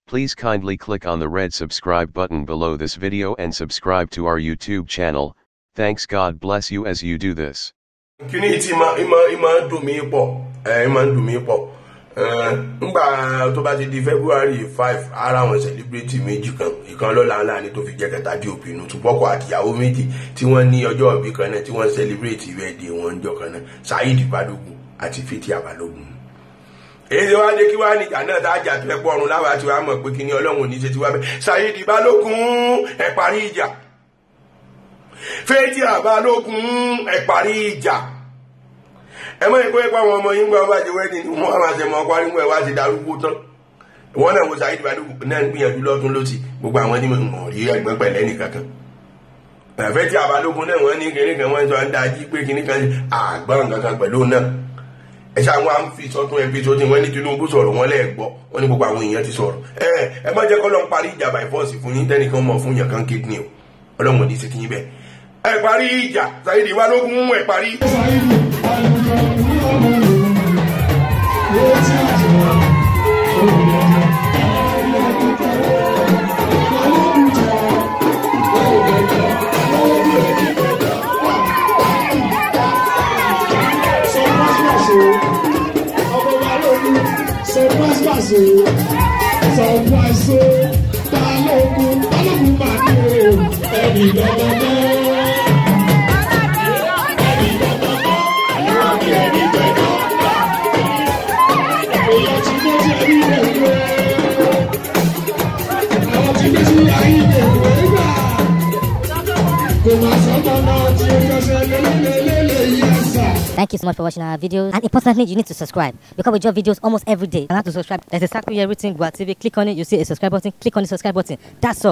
Please kindly click on the red subscribe button below this video and subscribe to our YouTube channel. Thanks. God bless you as you do this. Kíní tí ìmọ̀ dùn mí pọ̀, ìmọ̀ dùn mí pọ̀. Ngbà tó bá ti di February 5, ara wọn celebrity méjì kan, ìkan lọ́la ńlá ni tó fi jẹ́ kẹta dí òpinnu tùbọ́kọ̀ àtìyàwó méjì tí wọ́n ní ọjọ́ ìbí kan náà, tí wọ́n celebrate birthday wọn jọ kan náà, Saheed Balogun àti Fathia Balogun. Èyí tí wàá dé kí wàá níjà náà tá a jà tó ẹ pọ̀ ọ̀run láwa tí wàá mọ̀ pé kí ni Ọlọ́run ò ní ṣe tí wàá bẹ́. Saheed Balogun, ẹ parí ìjà. Fathia Balogun, ẹ parí ìjà. Ẹ mọ̀ ìkó ẹ̀pọ̀ àwọn ọmọ yín gbọ́ bá ti wedding ni wọ́n máa ṣe mọ́ ọkọ arígbó ẹ̀ wá ti darúgbó tán. Wọ́n náà wo Saheed Balogun náà ń gbìyànjú lọ́tún lọ́sì, gbogbo àwọn tí mo rí ẹgbẹ́ pẹ̀lẹ́ nìkankan. Fathia Balogun náà, wọ́n ní kinní kan, wọ́n sọ ń dájí pé kinní kan, àgbọ̀n kankan pẹ̀lú náà. Ẹ ṣáà wọ́n á ń fi sọ́tún ẹ fi sọ́tún. Wọ́n ní Tinubu sọ̀rọ̀, wọ́n lẹ́ẹ̀ gbọ́, wọ́n ní gbogbo àwọn èèyàn ti sọ̀rọ̀. Ẹ má jẹ́ kọ́ lọ́n parí ìjà by force fún yín, tẹ́nìkan mọ̀ fún yàn kan kidney o. Ọlọ́run ò ní ṣe ti yín bẹ́ẹ̀. Ẹ parí ìjà, Saheed Balogun, ẹ parí. Surprise, Balógun, Balógun máa ní o, ẹnì dandan ẹnì dandan ẹnì dandan èèyàn tí mo ti rí lèwe, àwọn tí mo ti ayé lèwe gbà kò má sọ́mọ náà tí ó kẹsẹ̀ lélẹ́lẹ́lẹ́ yìí ẹ̀sà. Thank you so much for watching our videos. And importantly, you need to subscribe because we drop videos almost every day. And how to subscribe? There's a circle here written Gua TV. Click on it, you see a subscribe button. Click on the subscribe button. That's all.